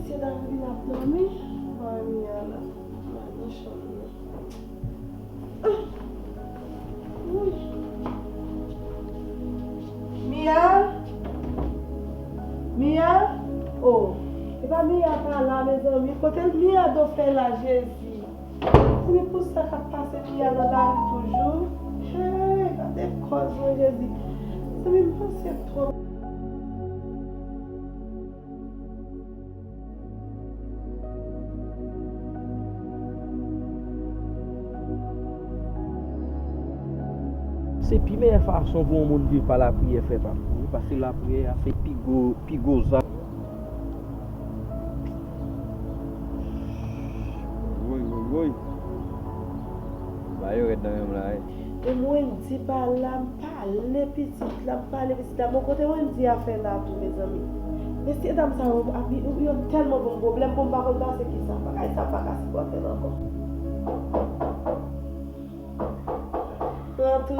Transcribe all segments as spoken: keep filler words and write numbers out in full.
Mesye dam vin ap dòmi. Mwen Mia la. Mwen nan chanm nan. Ah! Woy! Mia? Mia? Oh, e pa Mia pa la, mezanmi. Kote Mia do fè la, Jezi? Mezanmi, pou sa k ap pase Mia nan lari toujou. Hey, gade kòz mwen, Jezi. Mezanmi, m panse twòp. Se pi meyè fason pou yon moun viv pa lapriyè, frè pa m. Wi, paske lapriyè a se pi gwo, pi gwo zam. Woy, woy, woy. Bagay yo rèd nan men m la, wi. E Wendy pa la, m pale pitit la, m pale pitit la. Bon, kote Wendy a fè la tou, mezanmi? Mesye dam sa yo, ap, yo, yo tèlman ban m pwoblèm, bon, m pa konn pase kisa. Bagay sa m pa ka sipòte l ankò. Rantre.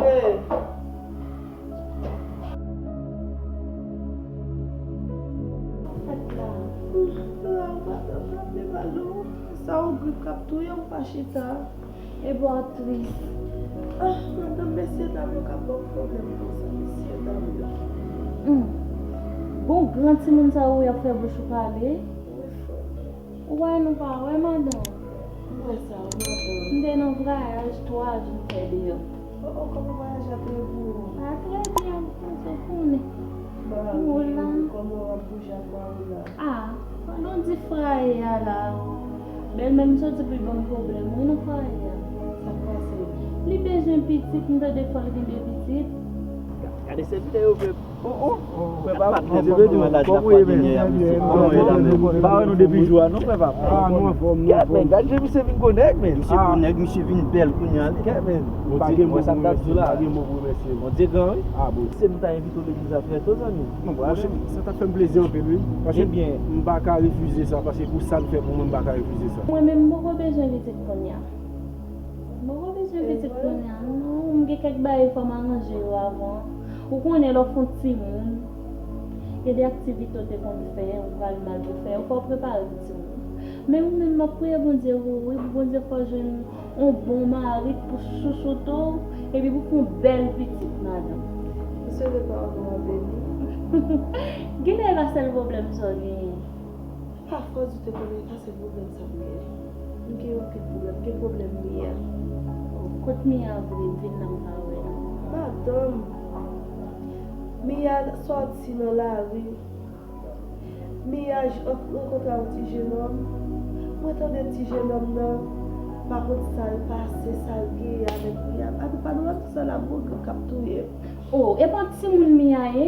Fèt la. La, ou pa, ou pa fè mal non. Sa yon grip k ap touye w, pa chita. E bò tris. Ah, madanm, mesye dam yo k ap ban m pwoblèm konsa, mesye dam yo. Hmm. Bon, gran timoun sa yo, y ap fè bouch ou pale. Wi, frè. Ou wè nou pa wè, madanm? M wè sa, wi, madanm. M te nan vwayaj twa jou m fè deyò. Oh, oh, kòman vwayaj la te ye pou ou? A, trè byen, m panse w konnen. Ba, m wè la. Kòman w ap bouje ak Maroula? A, pandan w di fraye a la, bèlmè m soti pou l ban m pwoblèm, wi, nan fraye a. Sa k pase? Li bezwen pitit, m tande fò l gen de pitit. Gade sèvitè yo fè. Oh, oh, oh, frè pa m, Bondye beni w. Kòman w ye, menm? Kòman w ye la, menm? M pa wè nou depi jou a, non, frè pa m. A, nou anfòm, nou anfòm. Kèt, men, gade jan misye vin gwo nèg, men. Misye gwo nèg, misye vin bèl kounye a. Kèt, men. Bondye, mwen sa m t ap di w la. Pa gen mo pou remèsye. Bondye gran, wi. A, bon. Se m ta envite w legliz la trè to, zanmi. Non, monchè, sa t ap fè m plezi anpil, wi. Paske m pa ka refize sa, paske pou sa l fè pou mwen, m pa ka refize sa. Mwen menm, m poko bezwen pitit kounye a. M poko bezwen pitit kounye a, non. M gen kèk bagay fò m aranje yo avan. Ou konnen lè w fè yon timoun, gen de aktivite w te konn fè, ou pral mal pou fè yo, fò w prepare pou timoun. Men ou menm, m ap priye Bondye pou ou, wi, pou Bondye fè w jwenn yon bon mari k pou chouchoute w, epi pou w fè yon bèl pitit, madanm. M swete pawòl ou a beni. Genlè e pa sèl pwoblèm sa w genyen. Pa fòs ou te konnen e pa sèl pwoblèm sa m gen. M gen anpil pwoblèm. M gen pwoblèm Mia. Kot Mia vre? Vin la m pa wè l. Madanm, Mia sòti nan lari. Mia j-, rankontre ak ti jenòm. Mwen tande ti jenòm nan pa konn sa l pase, sa l genyen avèk Mia. Ann pa nou ap di sa la, m gon gri k ap touye m. Oh, e pa timoun Mia ye?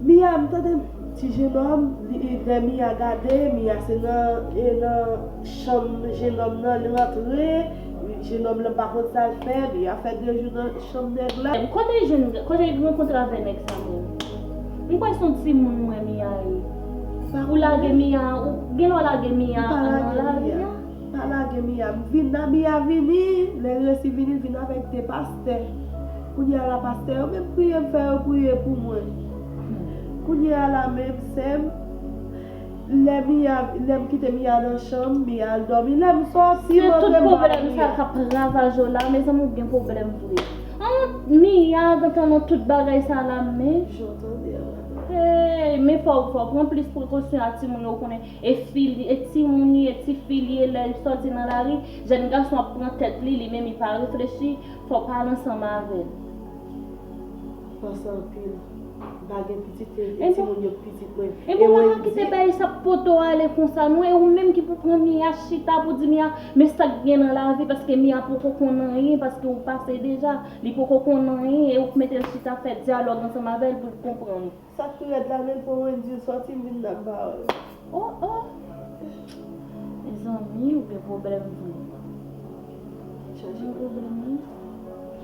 Mia, m tande ti jenòm, li, lè Mia gade, Mia se nan, e nan chanm jenòm nan, li rantre, jenòm nan pa konn sa l fè, Mia fè de jou nan chanm nèg la. Kote l jwenn, kote l rankontre avè nèg sa menm? M kwè se yon timoun mwen Mia ye. Ou lage Mia, ou gen lè w lage Mia nan lavi a. Pa lage Mia. M vin la, Mia vini. Lè l resi vini, l vin avèk de pastè. Kounye a la, pastè yo menm priye m, fè yo priye pou mwen. Kounye a la menm, sè m, lè Mia, lè m kite Mia nan chanm, Mia al dòmi. Lè m sòti, m antre m pa priye. Se tout pwoblèm sa k ap ravaje w la, mezanmi, ou gen pwoblèm vre. An, Mia gentan nan tout bagay sa la, men. Jan w tande a, madanm. Hey, men fò, fò w pran plis prekosyon ak timoun yo, ou konnen. E fi li, e timoun li, e tifi li ye, lè l sòti nan lari, jèn gason ap pran tèt li, li menm li pa reflechi, fò w pale ansanm avè l. Panse anpil. M pa gen pitit, e timoun yo pitit mwen. E bon, pa ka kite bagay sa ap pote w ale konsa non, e ou menm ki pou pran Mia chita pou di Mia, men sa k gen nan lavi, paske Mia poko konn anyen, paske ou pase deja, li poko konn anyen, e ou k mete l chita fè dyalòg ansanm avè l pou l konprann ou. Sa k pi rèd la, men pou Wendy sòti, m vin nan ba w. Oh, oh. Mezanmi, ou gen pwoblèm vre. Chaje pwoblèm, wi.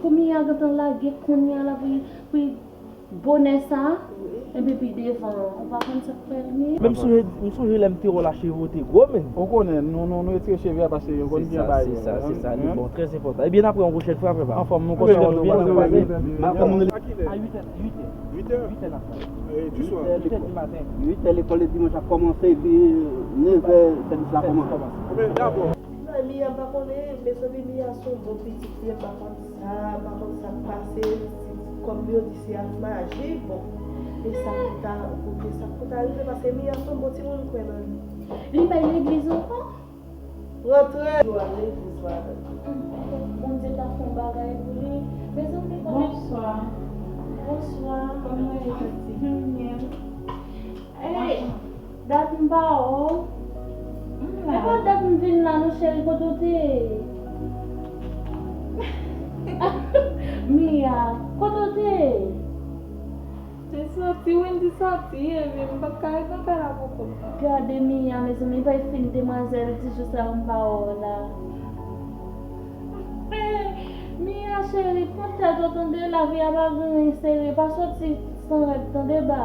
Pou Mia gentan lage kounye a la pou, pou bonè sa. Wi. Epi pi devan, ou pa konn sa k pral gen. Men m sonje, m sonje lè m te wè w la, cheve w te gwo, men. Ou konnen, nou, nou, nou retire cheve a paske yo konn gen bagay. Se sa, se sa, se sa. Li bon, trè enpòtan. Ebyen, n ap wè yon pwochèn fwa, frè pa m. Anfòm, nou kontan wè nou, nou kontan wè nou. A kilè? A uit è, uit è. Uit è? Uit è n ap fè. E, di swa? Uit è di maten. Uit è, lekòl le dimanch ap kòmanse, epi nevè sèvis la kòmanse. Konbyen, dabò? Mwen, Mia, m pa konnen, mezanmi, Mia se yon bon pitit li ye, m pa konn sa, m pa konn sa k pase, si, kòm yo di se ak maji, bon, e sa pou ta, pou ke sa pou ta rive, paske Mia se yon bon timoun, m kwè nan li. Li pa al legliz ankò? Rantre, yo al legliz, madanm. Bondye ta fè yon bagay pou li. Mezanmi, kòman... Bonswa. Bonswa. Kòman w ye, pitit? Byen. Ey, dat m pa wè w. E pa dat m vin la non, cheri, kote w te ye? Mia, kote w te ye? Te sòti, Wendy sòti, epi m pa t ka ret nan kay la poko non. Gade Mia, mezanmi, pa fin demwazèl, ti jou sa yo m pa wè w la. Mia cheri, pran tèt ou tande, lavi a pa gen anyen serye, pa sòti san rèd tande ba.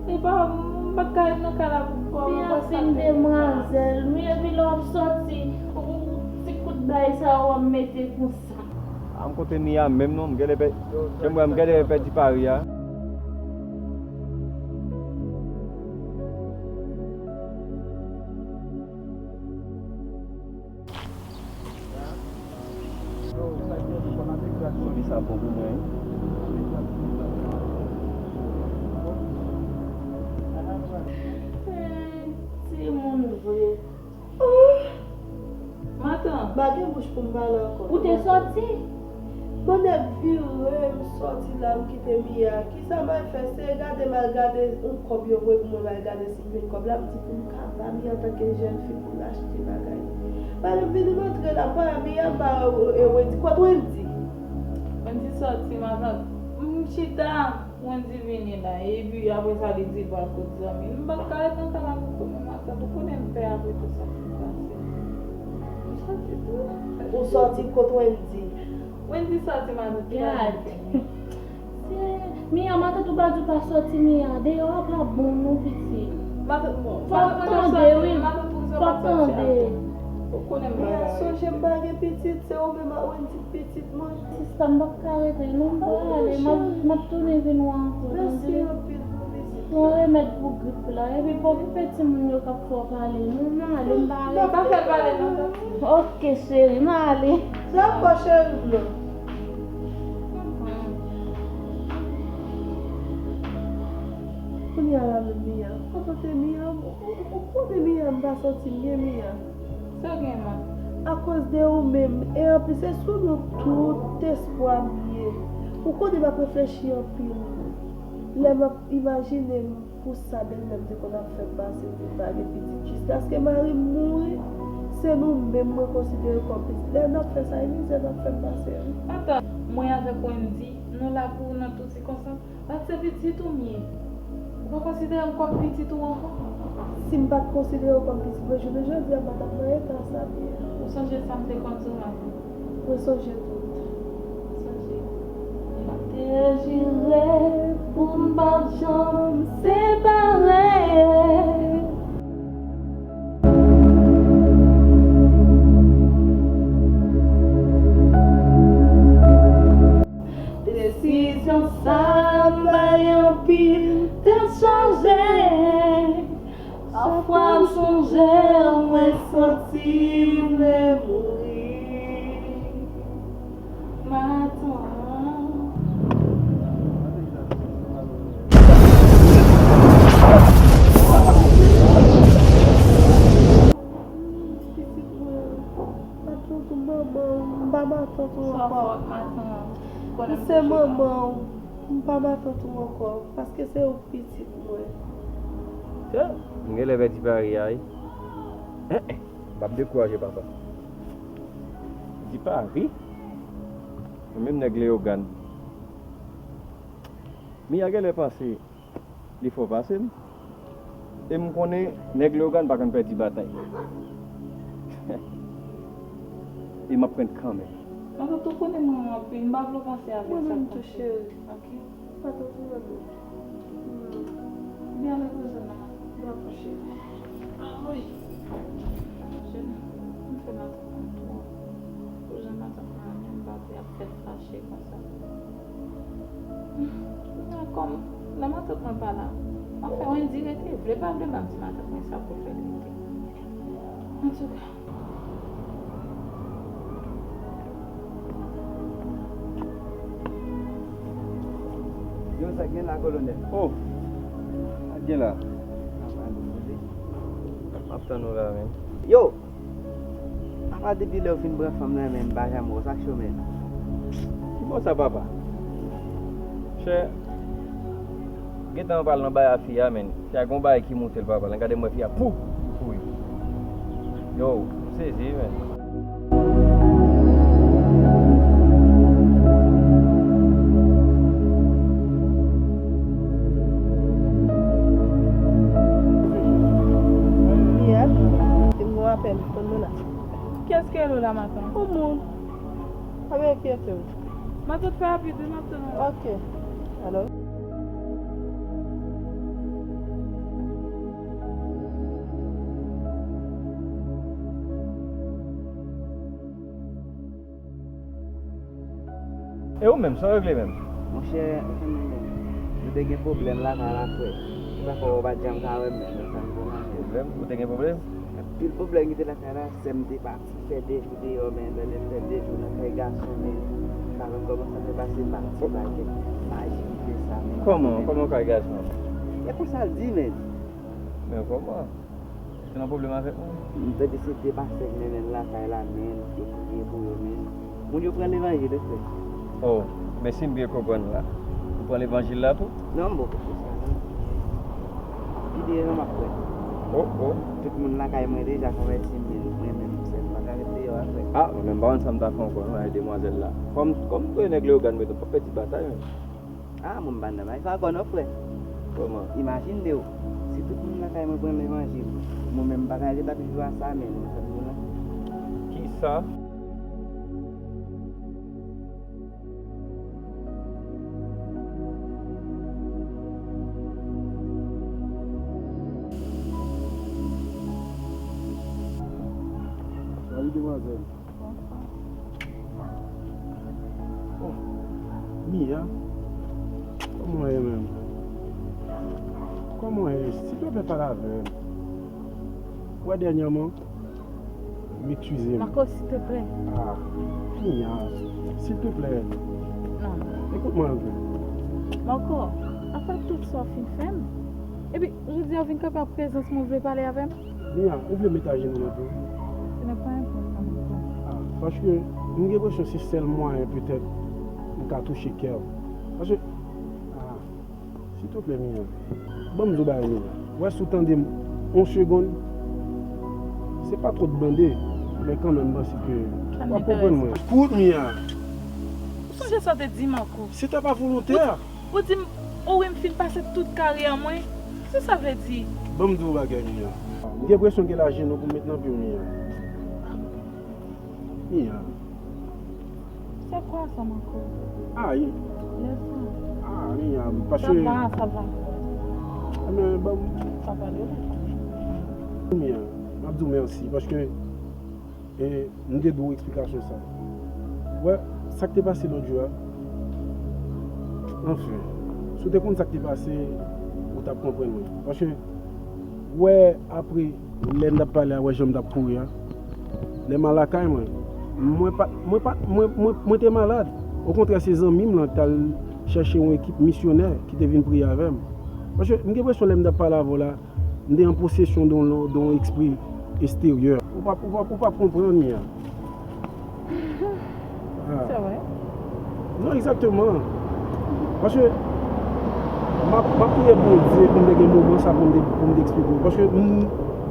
E pa, m pa t ka ret nan kay la pou, pou, pou... Mia fin demwazèl, wi, epi lè w ap sòti, ou, ti kout bay sa yo w ap mete konsa. A m kote Mia menm non, m genlè pè-, m wè m genlè pèdi pari a. Kote sa bon pou mwen, wi. Timoun vre. Matant. M pa gen bouch pou m pale ankò. Ou te sòti? Bon, nèg vire, m sòti la, m kite Mia. Kisa m al fè? Se gade m al gade yon kòb yo voye pou mwen, m al gade si m jwenn kòb la, m di pou m ka ba Mia antanke jèn fi pou l achte bagay. Pale m vini m antre la, m pa wè Mia, m pa wè, e, Wendy. Kot Wendy? Wendy sòti, matant. M chita. Wendy vini la, epi apre sa li di l pral kot zanmi l. M pa t ka ret nan kay la pou konnen matant, ou konnen m pè apre tout sa ki pase. M sòti tou. Ou sòti kot Wendy? Wendy sòti matant. Gad. Se Mia, matant ou pa di w pa sòti, Mia. Deyò a pa bon non, pitit. Matant, bon, fò w tande, wi. Fò w tande. Ou konnen m pa... Mia, sonje m pa gen pitit, se ou menm ak Wendy pitit mwen. Sista, m p ap ka rete non, m prale. M ap, m ap tounen vin wè ankò, tande. Mèsi anpil pou vizit la. Yon remèd pou grip la. Epi pa okipe timoun yo k ap fè w pale non. M ale, m pa rete. Non, pa fè l pale non, tanti. Oke, cheri, m ale. Dakò, cheri m nan. Kounye a la menm, Mia. Kote w te, Mia? Ou, ou, ou konnen Mia, m pa santi m byen, Mia. Sa w gen, man? Akoz de ou menm. E anplis, se sou nou tout espwa m ye. Ou konnen m ap reflechi anpil. Lè m ap imajine m pou sa bèlmè m te konn ap fè m pase pou m pa gen pitit, jiskaske mari m mouri, se nou menm mwen konsidere kòm pitit. Lè n ap fè sa, e mizè n ap fè m pase, wi. Matant, mwen avèk Wendy, nou la pou ou nan tout sikonstans. Paske se pitit ou m ye. Ou pa konsidere m kòm pitit ou ankò? Si m pa t konsidere w kòm pitit mwen, jounen jodi a m pa t ap nan eta sa m ye a. Ou sonje sa m te konn di w maten? Mwen sonje tout. Sonje. M te jire pou n pa janm separe. Desizyon sa bay anpil tèt chaje. Chak fwa m sonje w, mwen santi m vle mouri. Matant. Pitit mwen, matant ou manman w, m pa matant ou ankò. Sa fòt, matant. M se manman w, m pa matant ou ankò, paske se ou k pitit mwen. Tè, m genlè pèdi pari a, wi. Eh, eh, m p ap dekouraje, papa. Di pari? Ou menm nèg Leyogàn. Mia genlè panse li fò pase m. E m konnen nèg Leyogàn pa konn pèdi batay. E m ap pran kanmenm. Matant, ou konnen m renmen w anpil, m pa vle w pase avèk sa. Mwen menm tou, cheri. Ok. Matant, ou renmen m. Anmwey. Jeni, m fè matant mwen twòp. Pou jan matant mwen renmen m, m pa vle ap fè l fache konsa. Kounye a, kòm lè matant mwen pa la, m ap fè yon endire, li vle pa vle, m ap di matant mwen sa pou l fè l rete. Antouka. Yo, sa k gen la, kolonèl? Oh, sa k gen la? M ap tann ou la, men. Yo! Papa, depi lè w fin pran fanm nan men, m pa janm wè w, sa k cho, men? Ki bò sa, papa? Chè, gentan pral nan bay a fi a, men. Fi a gon bagay ki moute l, papa. Lè m gade m wè fi a, pou! Li kouri. Yo, m sezi, men. Miyèt, m gon apèl, konn nou la. Kiyès ki rele w la maten? Yon moun. Pa gen enkyete w. Matant fè rapid wi, m ap tann ou. Ok. Alo. E ou menm, sa w regle menm? Monchè, nou te gen pwoblèm lakay la, frè. Se sa fè w pa t janm ka wè m menm, nan sa m kòmanse. Pwoblèm? Ou te gen pwoblèm? Anpil pwoblèm ki te lakay la, sè m te pati fè de jou deyò, men, nan fè de jou nan kay gason, men, m pa konn kòman sa fè pase, m pati bay kèk maji ki fè sa, men. Kòman, kòman kay gason? E konsa l di, men. Men kòman? Ou te nan pwoblèm avèk moun? M tande se de pastè k mennen l lakay la, men, yo priye pou yo, men. Moun yo pran levanjil, wi, frè. Oh, men si m byen konprann la, ou pran levanjil la tou? Non, m poko fè sa, non. Pi byen, non, m ap pran. Oh, oh. Tout moun lakay mwen deja konvèti, men mwen menm, sèl m pa ka ret deyò a, frè. Ah, mwen menm, m pa konn sa m ta fè ankò, non, avèk demwazèl la. Kòm, kòm m twouve nèg Leyogàn, men, m p ap pèdi batay, men. Ah, mwen m pa nan bagay sa ankò non, frè. Kòman? Imajine w, si tout moun lakay mwen pran levanjil, mwen menm m pa ka ret ap viv a sa, men, nan sa m di w la. Kisa? Salut, demwazèl. Oh, Mia, kòman w ye menm? Kòman w ye? Silvouplè, pale avè m. Ou wè, dènyèman, m eskize m. Marco, silvouplè. Ah, Mia, silvouplè. Non. Ekout mwen anpil. Marco, apa tout sa w fin fè m? Epi, jodi a, w vin kanpe ak prezans mwen, w vle pale avè m? Mia, ou vle met ajenou nan pye w? Ce n'est pas important, Marco. Ah, paske m gen enpresyon se sèl mwayen petèt m ka touche kè w. Paske, ah, silvouplè, Mia. Ban m di w bagay, Mia. W wè, si w tande m yon segonn, se pa twòp mande, men kanmenm, m panse ke w ap konprann mwen. Kout, Mia. Ou sonje sa w te di, Marco? C'était pas volontaire. Ou di m, o wi, m fin pase tout karyè mwen. Sa sa vle di? Ban m di w bagay, Mia. M gen presyon gen lajenou pou m met nan pye w, Mia. Mia. C'est quoi ça, Marco? Ayi. Lè sa. Ah, Mia, paske... Ça va, ça va. Ebyen, ban m... Papa, lè sa. Mia, m ap di w mèsi, paske E m te dwe w eksplikasyon sa. Wè, sa k te pase lòt jou a, anfen, si w te konn sa k te pase, ou t ap konprann mwen. Paske, wè, apre, lè n t ap pale a, wè jan m t ap kouri a, lè m al lakay mwen, mwen pa, mwen pa, mwen, mwen, mwen te malad. Okontrè, se zanmi m lan k t al chèche yon ekip misyonè ki te vin priye avè m. Paske, m gen enpresyon lè m t ap pale avè w la, M te an posesyon de yon, de yon espri eksteryè. Ou p ap, ou p ap, ou p ap konprann, Mia. Ah. C'est vrai? Non, egzakteman. Paske m ap, m ap priye Bondye pou m te gen moman sa pou m te, pou m te eksplike w. Paske m,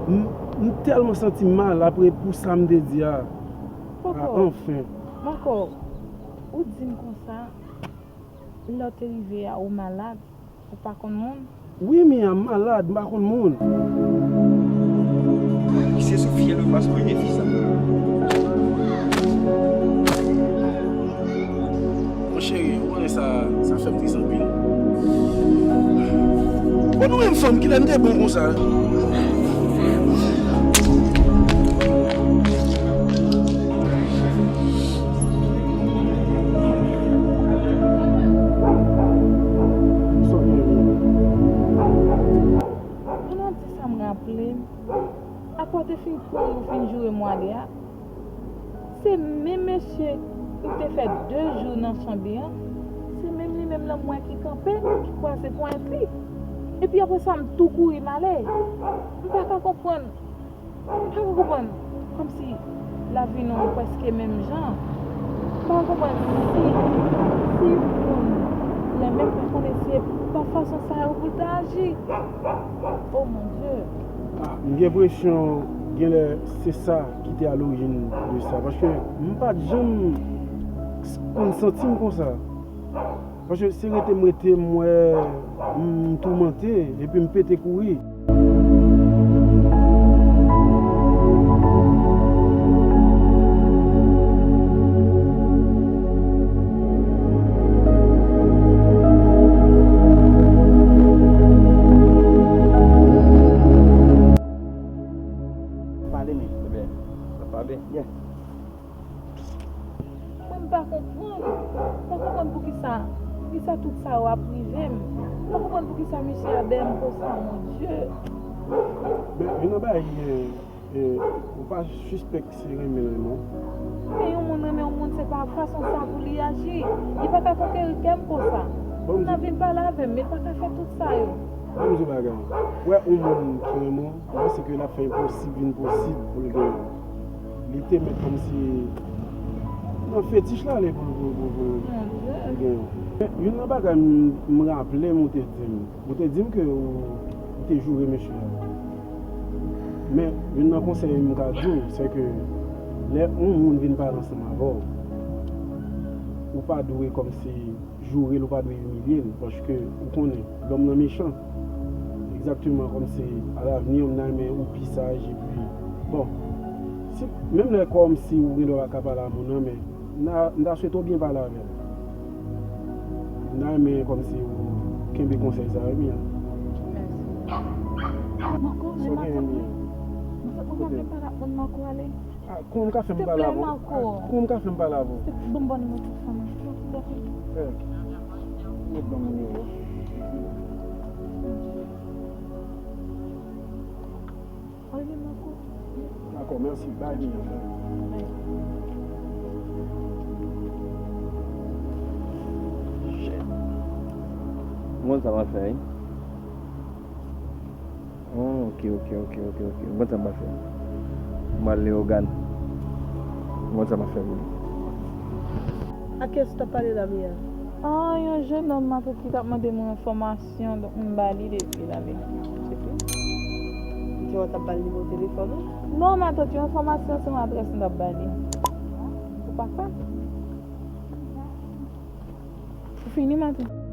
m, m tèlman santi m mal apre pou sa m te di a. Ah, anfen. Marco, ou di m konsa, lè w te rive a, ou malad. Ou pa konn moun? Wi, Mia, m malad, m pa konn moun. Misye sou fyèl wi, paske w renmen fi sa. Mon cheri, ou konnen sa, sa fè m tris anpil. Nou menm fanm, kilè n te bon konsa? Kounye a di sa m raple m, apre w te fin pran m, ou fin joure m w ale a, se menm mesye m te fè de jou nan chanbri an, se menm li menm lan m wè ki kanpe, ki kwaze ponyèt li. Epi apre sa, m tou kouri m ale. M pa ka konprann. M pa ka konprann. Kòmsi lavi nou prèske menm jan. M pa ka konprann si, si yon moun renmen m, pa konnen si e pa fason sa yo pou l ta aji. Oh mon Dieu. M gen enpresyon genlè se sa ki te alorijin de sa. Paske m pa t janm konn santi m konsa. Paske se rete m rete, m wè m toumante, epi m pete kouri. Pale men. Ebyen, sa pale. Yeah. Mwen, m pa konprann. M pa konprann poukisa, poukisa tout sa yo ap rive m. M pa konprann poukisa misye a dèyè m konsa, mon Dieu. Men, youn nan bagay, eh, eh, ou pa sispèk se renmen l non. Men yon moun renmen yon moun, se pa fason sa pou li aji. Li pa ka konkeri kè m konsa. Moun nan vin pale avè m, men l pa ka fè tout sa yo. Ban m di w bagay. Ou wè yon moun ki renmen w, ou panse ke l ap fè enposib vin posib pou l genyen w. Li te mèt kòmsi nan fetich la li pou, pou, pou, pou, pou l genyen w. Youn nan bagay m, m raple m ou te di m. Ou te di m ke ou, ou te joure mesye a. Men, youn nan konsèy m ka di w, se ke lè yon moun vin pale ansanm avè w, ou pa dwe kòmsi joure l, ou pa dwe imilye l, paske ou konnen, lòm nan mechan. Egzakteman, kòmsi alavni, m ta renmen ou pi saj, epi, bon, si, menm lè kòmsi ou gen dwa pa ka pale a moun nan, men m ta, m ta swete w byen pale avè l. M ta renmen kòmsi ou kenbe konsèy sa yo byen. Mèsi. Marco, ale, m ap tann ou. Mwen pa vle pale ak moun, Marco, ale. Ah, kòman m ka fè m pale avè w? Kòman m ka fè m pale avè w? Ban m ba w nimewo telefòn mwen. Silvouplè. Eh, mèt ban m nimewo a. Ale, Marco. Dakò, mèsi. Bay, Mia. Bay. Shit. Mwen sa m ap fè, wi. Oh, ok, ok, ok, ok, ok. M konn sa m ap fè. M al Leyogàn. M konn sa m ap fè pou li. A kiyès ou t ap pale la, Mia? Ah, yon jennonm, matant, ki t ap mande mwen enfòmasyon, donk m ba li depi l ale. Se tou. Ou te wè w t ap ba l nimewo telefòn ou? Non, matant, yon enfòmasyon se yon adrès m t ap ba li. Ou pa kwè? Ou fini, matant?